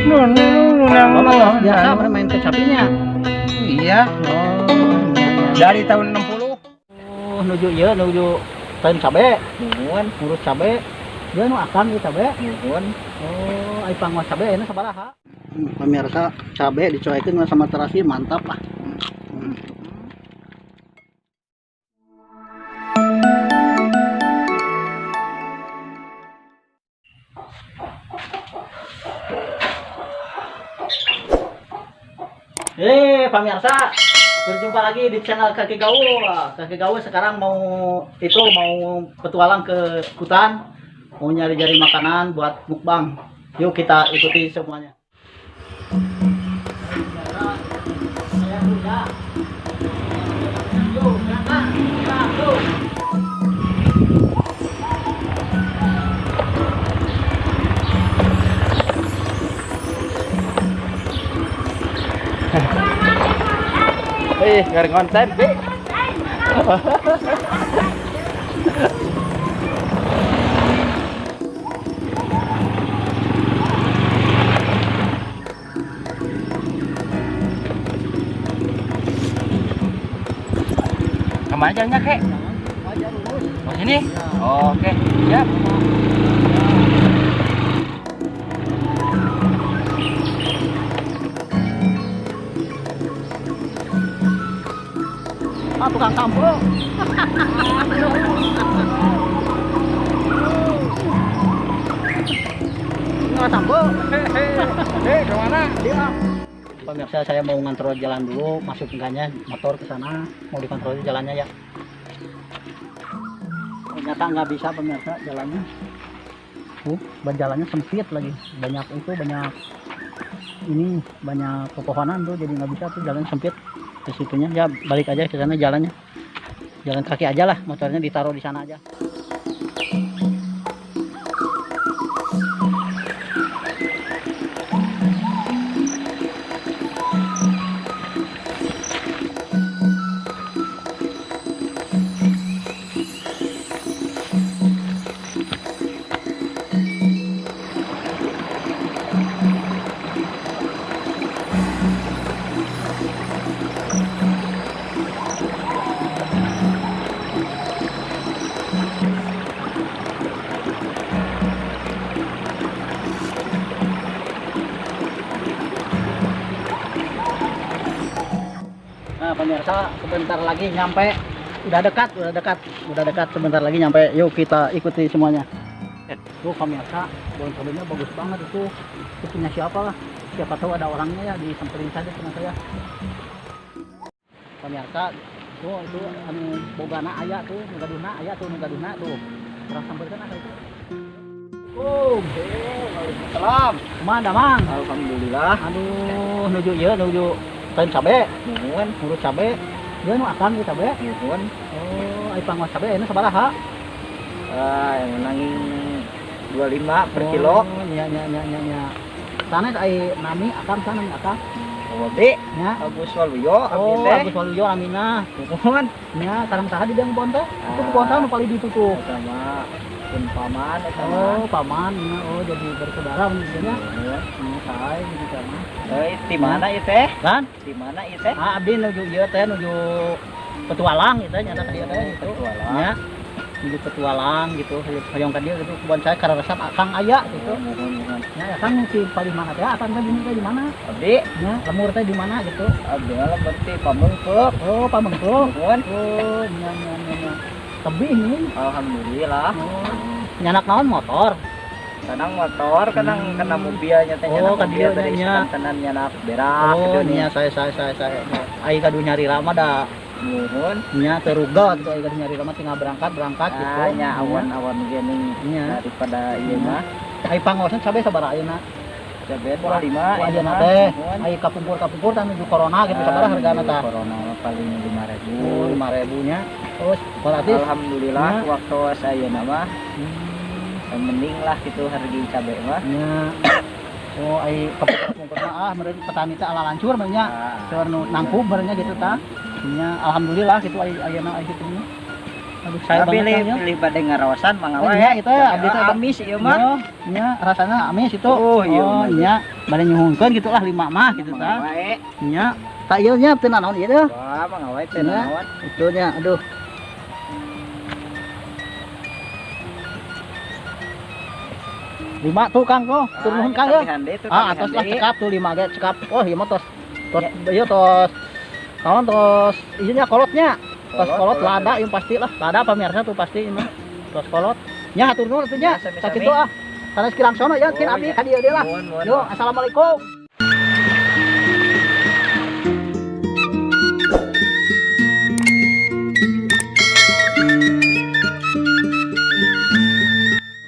Bapak biasa main kecapinya. Iya. Oh, iya, iya. Dari tahun 60. Oh, nuju ieu nuju tahun cabe, Nuhun, ngurus cabe. Dia nu akang ieu cabe. Nuhun. Oh, ai panguas cabe ayeuna sabaraha? Pemirsa, cabe dicuekin sama terasi mantap lah. Pemirsa, berjumpa lagi di channel Kaki Gaul. Kaki Gaul sekarang mau petualang ke hutan, mau nyari-nyari makanan buat mukbang. Yuk kita ikuti semuanya. Nggak konten, Bi. Kemana jalannya, Kek? Oh, sini? Oke, siap. Ah, tukang kampung. Nggak sambung. Kemana? Dia. Pemirsa, saya mau ngontrol jalan dulu, masuk enggaknya motor ke sana, mau dikontrol jalannya ya. Ternyata nggak bisa pemirsa jalannya. Jalannya sempit lagi, banyak itu, banyak ini, banyak pepohonan tuh, jadi nggak bisa tuh jalannya sempit ke situnya. Ya balik aja ke sana jalannya, jalan kaki aja lah, motornya ditaruh di sana aja. Nah pemirsa, sebentar lagi nyampe, udah dekat, sebentar lagi nyampe. Yuk kita ikuti semuanya. Tuh pemirsa, pohon cabenya bagus banget itu. Itu punya siapa lah? Siapa tahu ada orangnya ya, disamperin saja sama saya. Pemirsa, tuh itu anu bogana aya tuh, nu gaduhna aya tuh, nu gaduhna tuh. Urang sampeurkeun ah itu. Oh, Waalaikumsalam. Kumaha damang? Alhamdulillah. Aduh, nuju ieu nuju tahun cabe. Nuhun, ngurus cabe. Dia nu akang ieu cabe. Nuhun. Oh, ai panguas cabe ayeuna sabaraha? Ah, yang menangin 25 per kilo. Oh, nya nya nya nya nya. Sanes ai nami akang sana nami akang. Oh, Bi. Nya. Agus Waluyo, abdi Oh, teh. Agus Waluyo amina. Nuhun. Nya, sareng saha di dieu kebon teh? Itu kebon saha nu paling ditu tuh? Sama pun paman eta mah. Oh, paman nya. Oh, jadi bersaudara mungkin nya. Nuhun. Nya sae jadi sama. Di mana ieu teh? Kan? Di mana ieu teh? Ah, abdi nuju ieu teh nuju petualang gitu nyata ka dieu teh gitu. Petualang. Nya. Nuju petualang gitu, hoyong ka dieu gitu kebon saya kararesep akang aya gitu. Nuhun, nuhun. Nya akang si paling mana teh? Akang teh di mana? Abdi, Nya, lemur teh di mana gitu. Abdi mah lembur ti Pamengpeuk. Oh, Pamengpeuk. Nuhun. Oh, nya nya nya nya. Tebih nih. Alhamdulillah. Oh, nyanak naon motor? Kadang motor, kadang kena mobilnya teh, Oh, nyanak ka mobil dieu dari nya. sedan nyanak berak Oh, gitu nya nya. saya. Ai kadu nyari rama da Nuhun. nya teruga gitu, ai kadu nyari rama tinggal berangkat gitu. Ah, nya awan-awan gini Nya. daripada ieu mah. Ai pangosan cabe sabaraha ayeuna? Cabe 25 Wah, ayeuna mah. teh. Nuhun. Ai kapungkur-kapungkur tah nuju corona gitu sabaraha hargana tah? Corona mah paling 5.000. Oh, 5.000 nya. Terus berarti Alhamdulillah Nya. waktu ayeuna mah yang mending lah gitu harga cabe mah. Nya. Oh, ai kapungkur mah ah meureun petani teh ala lancur mah nya. Ah. Seur nu nangkub meureun nya gitu tah. Nya alhamdulillah gitu ai ayeuna ai kitu nya. Aduh, saya banget pilih Kang, ya. Pilih bade ngaraosan mangga wae. Nya itu abdi teh amis ieu mah. Oh, nya rasana amis itu. Oh, iya, Oh, mah. nya bade nyuhunkeun gitu lah 5 mah gitu Mangga tah. wae. Nya, tak ieu nya teu nanaon ieu teh. Wah, mangga wae teu Nya. nanaon. Itu nya, aduh. Lima tuh Kang kok, tur nuhun Kang ya. Ah, atos lah cekap tuh 5 ge cekap. Oh, ieu mah tos. Tos ieu tos. Naon tos ieu nya kolotnya. Tos kolot lada yang pasti lah. Lada pamirsa tuh pasti ini. Tos kolot. Nya hatur nuhun atuh nya. Ya, sami-sami. Sakitu ah. Sanes kirang sono ya, kin Oh, abdi iya. ka dieu deui lah. Yo, assalamualaikum.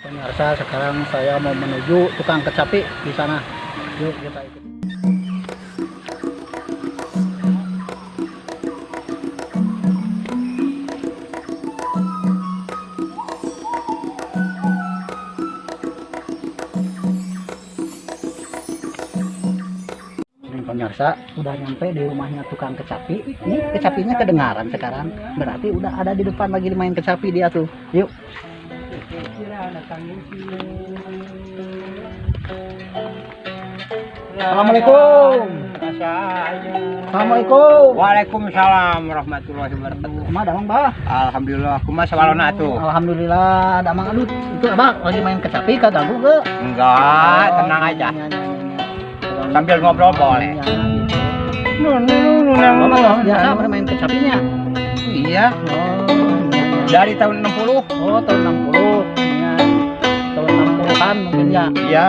Pemirsa, sekarang saya mau menuju tukang kecapi di sana. Yuk kita ikut. Ini pemirsa udah nyampe di rumahnya tukang kecapi. Ini kecapinya kedengaran sekarang. Berarti udah ada di depan lagi main kecapi dia tuh. Yuk. Assalamualaikum. Assalamualaikum. Waalaikumsalam warahmatullahi wabarakatuh. Kumaha damang, Bah? Alhamdulillah, kumaha sawalona atuh? Alhamdulillah, damang. Aduh, itu Abah lagi main kecapi kaganggu ke? Enggak, tenang aja. Iya, iya, iya. Sambil ngobrol boleh. Iya, gitu. Nu nu nu nu Bapak biasa pada main kecapinya? Iya. Oh, iya, iya. Dari tahun 60. Oh, tahun 60. Iya. Tahun 60-an mungkin ya. Iya.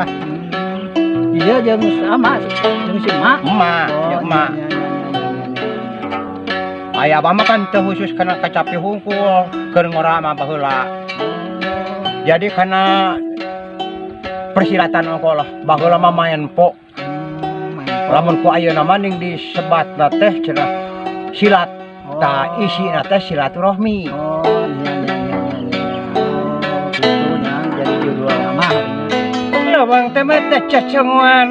Iya, jeung sama jeung si emak. Emak, Oh, jeung emak. iya, iya, iya, iya, iya. Aya abah mah kan teu khusus kana kacapi hungkul, keur ngora mah baheula. Jadi karena persilatan ongkoh lah, baheula mah main po. Main po. Lamun ku ayeuna mah ning disebatna teh cenah silat. Oh. Tah isina teh silaturahmi. Oh, iya, iya, iya, iya, iya. Oh, gitu nya jadi judul nama. Lewang teh mah teh cecengan.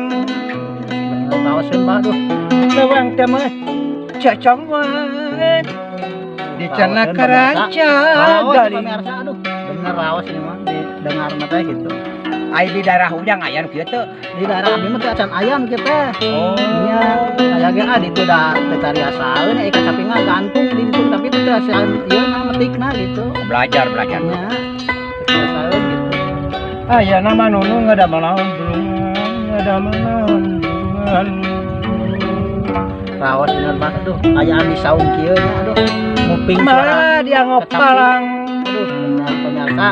Tawasin bah duh. Lewang teh mah cecengan. Di cenah Rawasin, keranca Rawas gali. pemirsa, aduh. Bener rawas ini mah didengar mah teh gitu. Ai di daerah ujang aya nu kieu teu? Di daerah abdi mah teu acan ayam kieu teh. Oh. Iya, aya ge ah ditu da teu tariasaeun euy kacapi mah gantung di ditu tapi teu tariasaeun ieu na metikna gitu. Belajar belajar. Nya. Teu tariasaeun gitu. Aya nama nunu ngadamel naon bulungan, ngadamel naon bulungan. Rawas bener mah aduh, ayaan di saung kieu nya aduh. Nguping suara. Malela dia ngopalang. Aduh, bener pemirsa.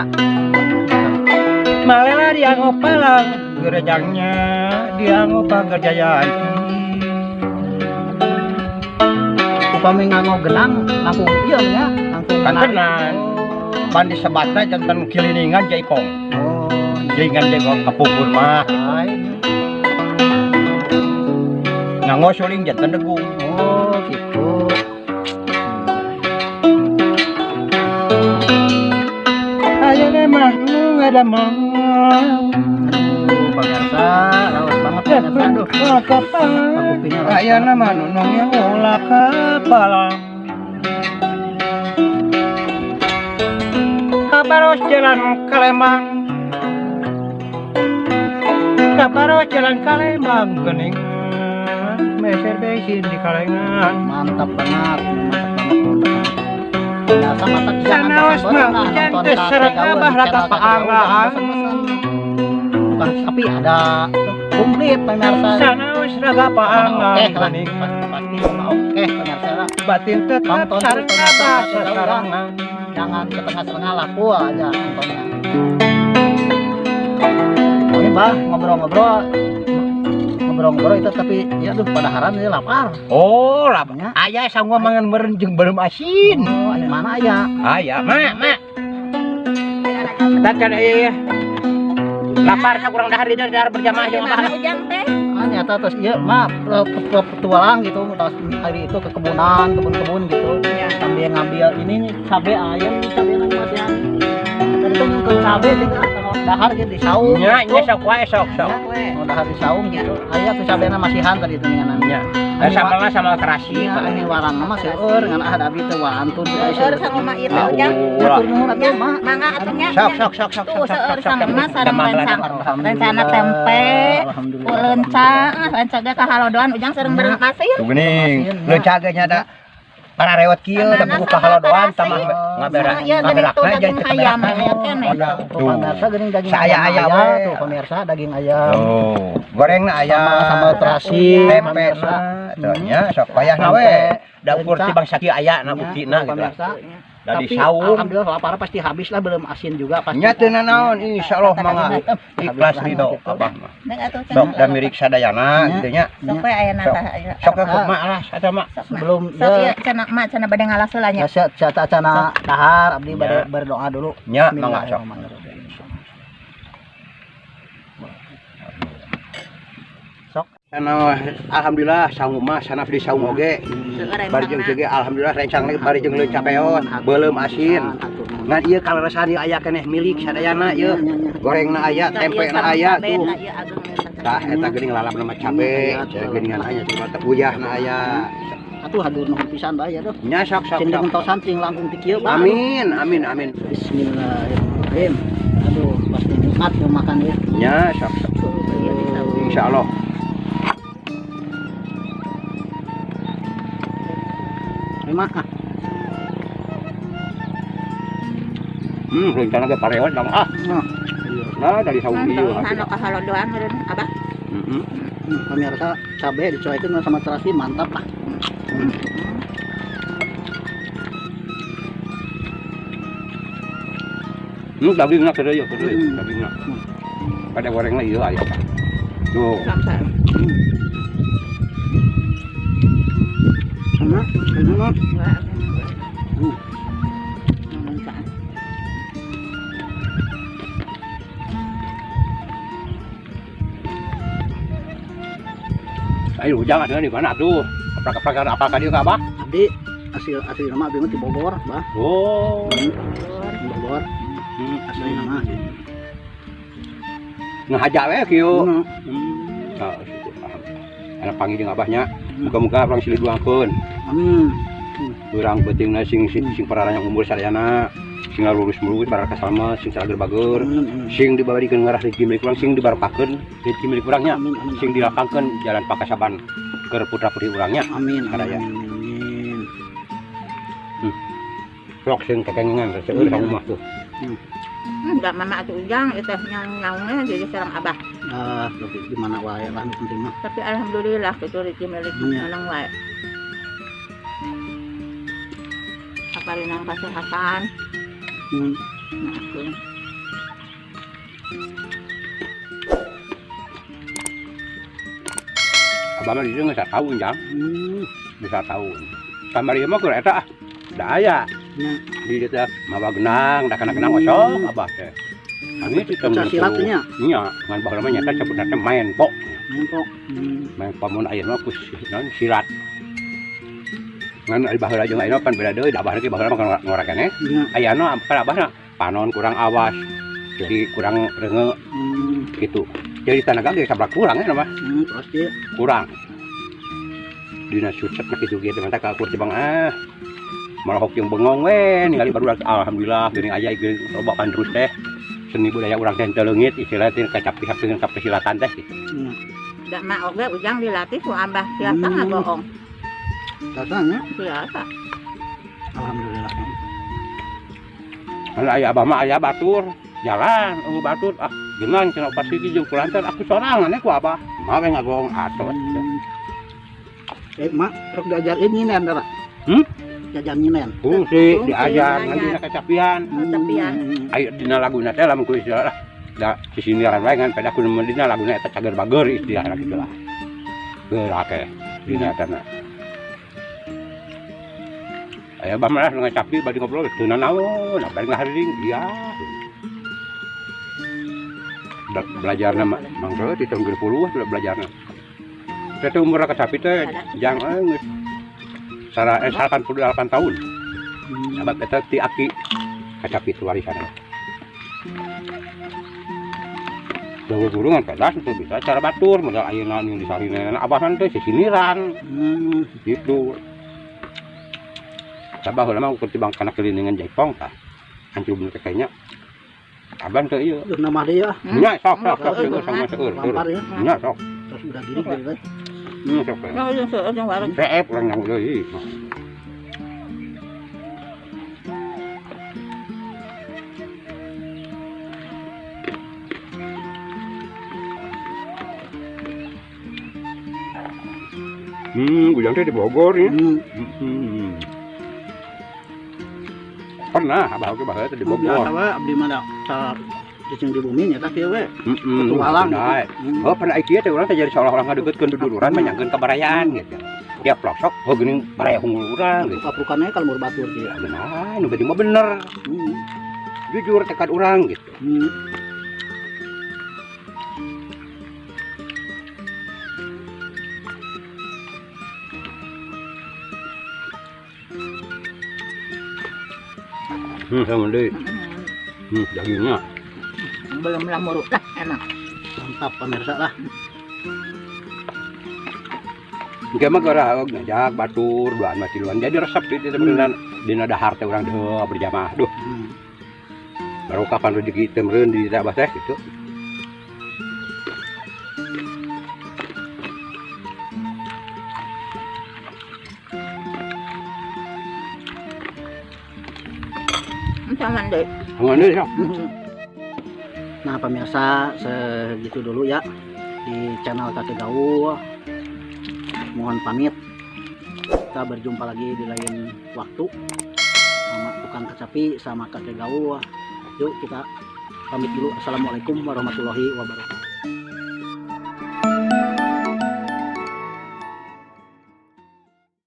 Malela dia ngopalang. Gerejangnya dia ngopagerjayaan. Upami nganggo genang langkung ieu nya, langkung Kantenan. Pan disebatna janten kiliningan jaipong. Oh, Jaingan jaipong kapungkur mah. Hai. Nganggo suling janten degung. Oh, gitu. Ayeuna mah nu ngadamel. Aduh, pemirsa, rawas banget pemirsa. Aduh, kupingnya rawas Ayeuna mah nunung yang ulah kepala. Kabaros jalan Kalembang. Kabaros jalan Kalembang geuning. Meser bensin di kalengan. Mantap banget, mantap banget, mantap banget. Biasa mata jangan Sanaos bosan-bosan mah lah hujan nonton teh Kate sareng Gaul abah di rata channel Kate Gaul, jangan paanggaan. bosan-bosan. Bukan tapi ada komplit pemirsa. Sanaos raga Oke paanggaan lah, geuning. pasti pasti oke pemirsa lah. Batin tetap Tonton terus sareng pemirsa abah Kate Gaul lah. sasarengan. Jangan setengah-setengah lah, full aja nontonnya. Ini bah ngobrol-ngobrol ngobrol-ngobrol itu tapi ya duh pada haram ini lapar. Oh, lah. Ya. Aya sanggup mangan meureun jeung beureum asin. Oh, aya mana aya? Aya, mak, mak. Tak kan eh lapar sa kurang dahar di dahar berjamaah jeung abah. Ujang teh. Ah, nyata terus iya maaf petualang gitu terus hari itu ke kebunan kebun-kebun gitu sambil ngambil ini nih cabe ayam cabe nang masihan tadi tuh nyungkeun cabe juga tengok dahar gitu di saung Nya, gitu. nya sok wae sok sok. Mau dahar di saung gitu aya tuh cabena masihan tadi itu ninganan Nya. Sambalna sambal terasi. Ini warang mah seueur ngan ah abi teu wantun. Seueur sama mah ieu teh Ujang. Hatur nuhun atuh mah. Mangga atuh nya. Sok sok sok sok. Tuh seueur sama mah sareng rencang. Rencana tempe. Leunca, leunca ge kahalodoan Ujang sareng bareng asin. Tuh geuning, leunca ge nya da para rewet kieu da buku kahalodoan tambah ngaberak. Ngaberakna jadi ayam aya keneh. Tuh pemirsa geuning daging saya ayam tuh pemirsa daging ayam. Tuh, gorengna ayam sambal terasi, tempe na tuh nya sok payahna we. Dapur ti bangsa kieu aya na buktina gitu lah. Dari saung. Alhamdulillah lapar pasti habis lah, belum asin juga pasti. Nya teu nanaon insyaallah mangga ikhlas ridho abah mah. Sok da mirik sadayana kitu nya. Sok we aya nata. Sok ke kumaha lah eta mah. Sebelum sok ieu cenah mah cenah bade ngalas heula nya. Cenah cenah dahar abdi bade berdoa dulu. Nya mangga sok. Sok. Sana alhamdulillah saung mah sana di saung oge. Bari jeung ge alhamdulillah rencang bari jeung leunca peot, beuleum asin. Ngan ieu kaleresan ieu aya keneh milik sadayana ieu. Gorengna aya, tempena aya tuh. Tah eta geuning lalapna mah cabe, geuningan aya cuma teh uyahna aya. Atuh hatur nuhun pisan bae ya duh. Nya sok sok. Cing gentosan cing langkung ti kieu. Amin amin amin. Bismillahirrahmanirrahim. Aduh pasti nikmat nu makan ieu. Nya sok sok. Insyaallah. Makan. Rencana ge pareot dong ah. Nah, dari saung ieu. Anu kahalodoan meureun abah. Heeh. Pemirsa, cabe dicoekin sama terasi mantap lah. Dagingna keur ieu, keur dagingna. Pada gorengna ieu aya. Tuh. Sama, sama. Ayo jangan di mana tuh? Apakah apakah dia abah? Abdi asli asli nama abdi mah di Bogor, bah. Oh. Bogor. Asli nama. Ngahaja we kieu. Nah, syukur alhamdulillah. Ana panggil jeung abahnya. Muga-muga urang silih duangkeun. Amin. Urang pentingna sing sing pararanya umur sadayana, sing lurus mulus barakah salamet, sing salageur bageur, sing dibabarikeun ngarah rezeki milik urang, sing dibarokahkeun rezeki milik urangnya, sing dilapangkeun jalan pakasaban keur putra-putri urangnya. Amin. Sadaya. Amin. Sok sing kekengengan seueur ka rumah tuh. Enggak mama atuh Ujang itu nyaung-nyaungnya jadi sareng abah. Ah, di mana wae lah nu penting mah. Tapi alhamdulillah gitu rezeki milik menang wae. Kaparinan kesehatan. Nah, Abah mah di dieu geus sataun, Jang. Geus sataun. Kamari mah keur eta ah. Da aya. Di dieu teh mawa genang, da kana genang osok abah teh. Kami itu silat nya. Nya, ngan baheula mah nyata sebutna teh main pok. Main pok. Main pok mun ayeuna mah naon silat. Ngan ari baheula jeung ayeuna pan beda deui, da abah ge baheula mah ngora keneh. Ayeuna pan abahna panon kurang awas. Jadi kurang reunge. Gitu. Jadi tanaga ge sabrak kurang ya mah. Pasti kurang. Dina sucet mah kitu ge teh mantap ka akur teh bang ah. Malah hoki yang bengong we ningali baru alhamdulillah geuning aya geuning loba terus teh seni budaya urang teh teu leungit istilah teh kacap pihak dengan kapesilatan teh gitu. Da mah oge Ujang dilatih ku abah biasa ngabohong. Biasa nya? Biasa. Alhamdulillah. Kalau aya abah mah aya batur jalan eueuh batur ah jengan cenah opat siki jeung kulantar aku sorangan ku abah. Mah we ngabohong atuh. Mak rek diajarin nyinen dara. Jajan nyinen. Fungsi diajar ngan dina kacapian. Kacapian. Ayo dina laguna teh lamun ku istilah lah. Da sisindiran wae ngan pada ku dina laguna eta cager bager istilahna kitu lah. Gerak akeh dina eta na. Aya bah mah ngacapi bari ngobrol teu nanaon, bari ngaharing iya. Belajarna mah mangga di tahun 60 sudah belajarna. Teh umur kacapi teh jang geus 88 tahun. Sahabat eta ti aki kacapi itu warisan. Dawa guru ngan pedas teu bisa cara batur modal ayeuna nu disarina abah teh sisiniran. Gitu. Sabah heula mah ukur tibang kana kelilingan jaipong tah. Hancur bener teh kayaknya. Abang teh ieu. Duh nama deui ah. Nya sok sok sok seueur sama seueur. Nya sok. Terus udah gini deui teh. Sok. Nya seueur jeung warung. Reep urang nyaho deui. Ujang teh di Bogor ya. Pernah abah oge baheula teh di Bogor. Biasa we abdi mah da cicing di bumi nya tah kieu we. Petualang. Oh, pernah ieu teh urang teh jadi seolah-olah ngadeukeutkeun duduluran manyangkeun kabarayaan gitu. Tiap pelosok oh geuning baraya unggul urang gitu. Kaprukannya kalau mau batur kieu. Nah, nu penting mah bener. Jujur tekad urang gitu. Sama deh. Dagingnya. Belum lamuru lah, enak. Mantap pemirsa lah. Engke mah gara ngajak batur duaan mah tiluan. Jadi resep di temenan dina dahar teh urang deuh berjamaah. Duh. Baru kapan rezeki teh meureun di abah teh gitu. Sama deh. Sama deh ya. Nah pemirsa segitu dulu ya di channel Kakek Gaul. Mohon pamit. Kita berjumpa lagi di lain waktu sama tukang kacapi sama Kakek Gaul. Yuk kita pamit dulu. Assalamualaikum warahmatullahi wabarakatuh.